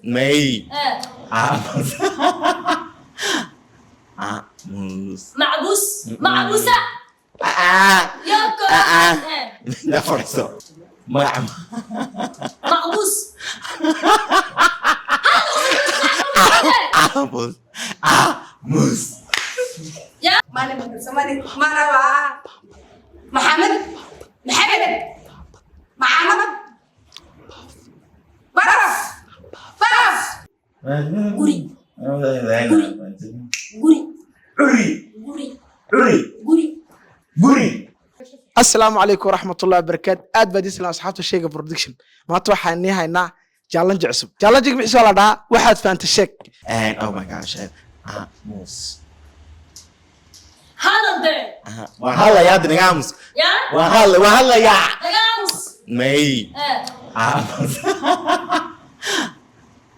May. Eh. Aamus. Aamus. Macbuus, macbuusa. Ah. Yoko. Ah. Eh. Na fadhiiso. Magaca. Maqbuus. Aamus. Aamus. Ya. Mane Somali maraba Maxamed, Maxamed, Maxamed, baraf, baraf. Guri, guri, guri. Curi. Guri. Curi. Guri. Guri. Asalaamu calaykum waraxmatullahi wabarakaatu. Aad baad islaan asxaabta Sheega Production. Maanta waxaan nii haynaa challenge cusub. Challenge magaciisa waa la dhahaa "Waxaad fahanta sheeg". And oh my gosh. Aamus. Hadal dee. Waan hadlayaa hadda, naga aamus. Ya. Waan hadla, waan hadlayaa. Naga aamus. May. Eh. Aamus.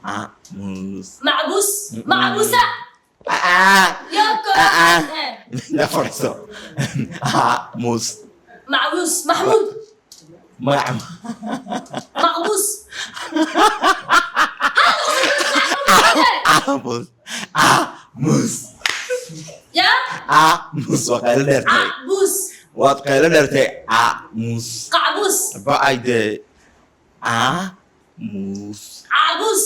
Aamus. Macbuus, macbuusa. Ah. Yoko. Ah. Eh. Na fadhiiso. Aamus. Macbuus, Maxmuud. Magaca. Maqbuus. Aamus. Aamus. Ya. Aamus, waa qaylo dheertay. Acbuus. Waad qaylo dheertay. Aamus. Qacbuus. Ba-ay dee. Aamus. Caabuus.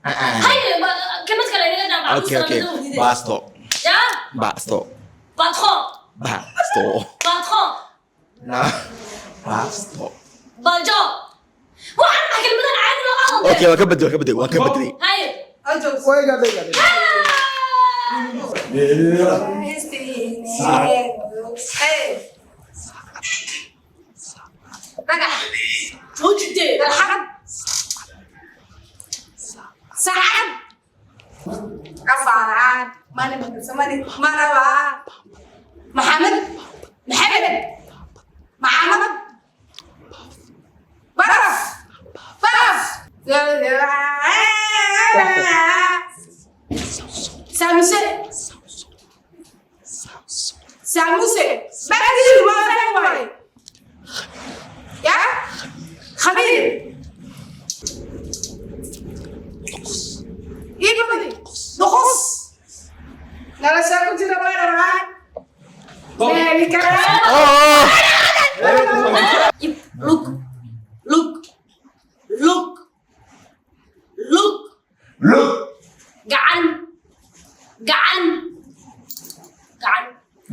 Ah. Haye, kelmad kale inaga daa, macbuus. Okay. Baasto. Ya. Baasto. Patron. Baasto. Patron. Na baasto. Bajo. Waxaan maxaa kelmadan caadi looga hadal? Okay, waan ka bedelay, waan ka bedelay, waan ka bedelay. Haye. Ajoog. Hey. Dhagax. Joojite. Dalxad, saacad, qafaarad. Mane Somali maraba Maxamed, Maxamed, Maxamed, baraf, baraf. Saamuse, saamuse, badiil waa fahmi waaye ya khabiir ibadi duqus nolosha ku jira waa meeli kale. Lug, lug, lug, lug. Lug. Gacan, gacan, gacan.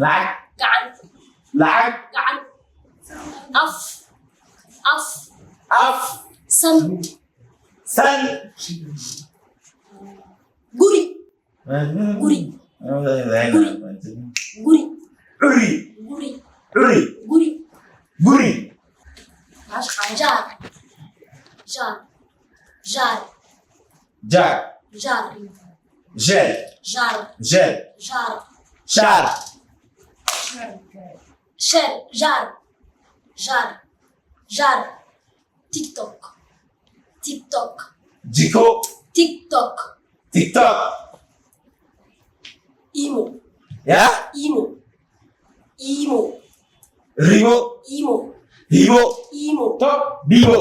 Lacag. Gacan. Lacag. Gacan, af, af. Af. San. San. Guri, guri, guri, guri. Curi. Guri. Curi. Guri. Guri. Jaar, jaar, jaar. Jaar. Jaar. Jeel. Jaar. Jeel. Jaar. Shaar. Sher, jaar, jaar, jaar. TikTok, TikTok. Jiko. TikTok. TikTok. Imo. Ya. Imo, imo. Rimo. Imo. Hibo. Imo. Bibo.